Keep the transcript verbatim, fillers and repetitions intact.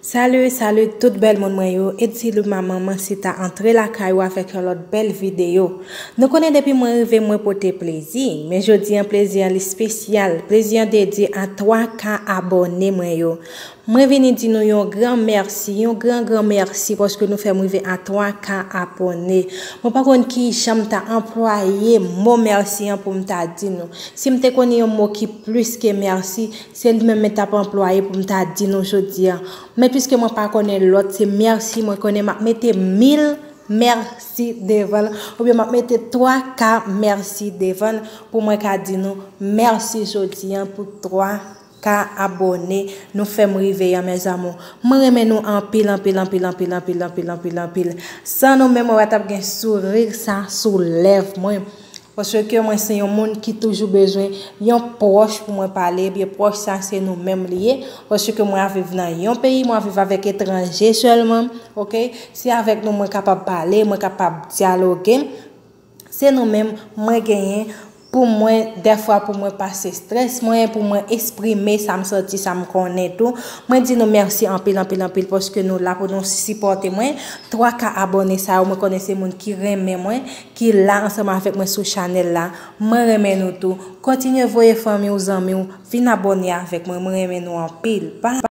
Salut, salut tout bèl moun mwen yo. Edilou manman Mansita antre lakay ou avèk yon lòt bèl videyo. Nou konnen depi mwen rive mwen pote plezi, men jodi an plezi an li espesyal. Plezi an dedye a twa ka abòne mwen yo. Mwen vini di nou yon gran mèsi, yon gran gran mèsi paske nou fè m rive a twa ka abòne. Mwen pa konn ki jan m ta anplwaye mo mèsi an pou m ta di nou. Si m te konnen yon mo ki plis ke mèsi, se li menm mwen t ap anplwaye pou m ta di nou jodi a. Men piske mwen pa konnen lòt, se mèsi mwen konnen, m ap mete mil mèsi devan l, oubyen m ap mete twa ka mèsi devan l pou mwen ka di nou mèsi jodi a pou twa ka abòne nou fè m rive a, mes amours. Mwen renmen nou anpil, anpil, anpil, anpil, anpil, anpil, anpil, anpil. San nou menm, mwen pa t ap gen souri sa sou lèv mwen. Paske mwen se yon moun ki toujou bezwen yon pwòch pou mwen pale, ebyen pwòch sa se nou menm li ye. Paske mwen ap viv nan yon peyi, mwen ap viv avèk etranje sèlman, oke? Se avèk nou mwen kapab pale, mwen kapab dyaloge. Se nou menm mwen genyen pou mwen, dèfwa pou mwen pase estrès mwen, pou mwen eksprime sa m santi, sa m konnen tou. Mwen di nou mèsi anpil, anpil, anpil paske nou la pou nou sipòte mwen. Twa ka abòne sa yo, mwen konnen se moun ki renmen mwen, ki la ansanm avèk mwen sou chanèl la. Mwen renmen nou tou. Kontinye voye fanmi w, zanmi w, vin abòne avèk mwen. Mwen renmen nou anpil. Bye.